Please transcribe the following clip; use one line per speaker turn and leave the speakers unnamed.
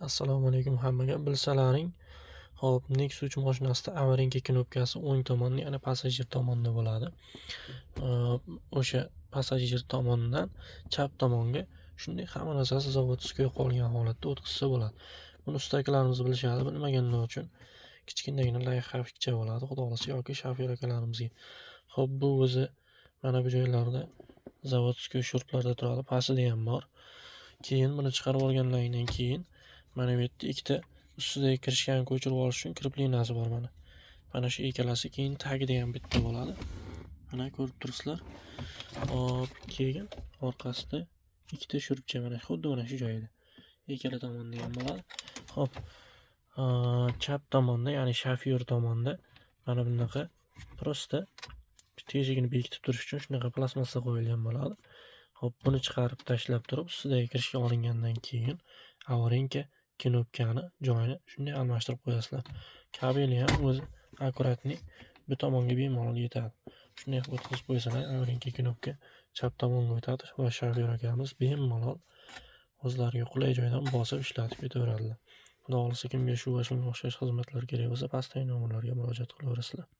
Assalomu alaykum hammaga. Bilsalaring, hop, Nexia 3 mashinasida аварийка knopkasi o'ng tomonda, ya'ni passajir tomonda bo'ladi. O'sha passajir tomonidan chap tomonga shunday hamma narsasi заводской qolgan holatda o'tkazsa bo'ladi. Buni ustakalarimiz bilishadi, bilmaganlar uchun kichkinagina лайфхак cha bo'ladi, Xudo xohlasa, yoki shofyor akalarimizga. Xo'p, bu o'zi mana bu joylarda заводской shuruplarda turadi, pastida ham bor. Keyin buni chiqarib olganlaringdan keyin mana bu yerda ikkita ustidagi крышка ni ko'chirib olish uchun крепления si bor mana. Mana shu ikkalasi, keyin tagida ham bitta bo'ladi. Mana, ko'rib turibsizlar. Hop, keyin orqasida ikkita shurupcha, mana xuddi mana shu joyida. Ikkala tomonda ham bo'ladi. Xo'p, chap tomonda, ya'ni shofyor tomonda mana bunaqa просто teshigini bekitib turish uchun shunaqa plastmassa qo'yilgan bo'ladi. Xo'p, buni chiqarib tashlab turib, ustidagi крышка olingandan keyin аварийка knopkani joyini shunday almashtirib qo'yasizlar. Kabeli ham o'zi аккуратный bu tomonga bemalol yetadi. Shunday qilib o'tkazib qo'ysalar, аварийка knopka chap tomonga o'tadi va shofyor akamiz bemalol o'zlariga qulay joydan bosib ishlatib ketaveradilar. Xudo xohlasa, kimga shu va shunga o'xshash xizmatlar kerak bo'lsa, pastdagi nomerlarga murojaat qilaverasizlar.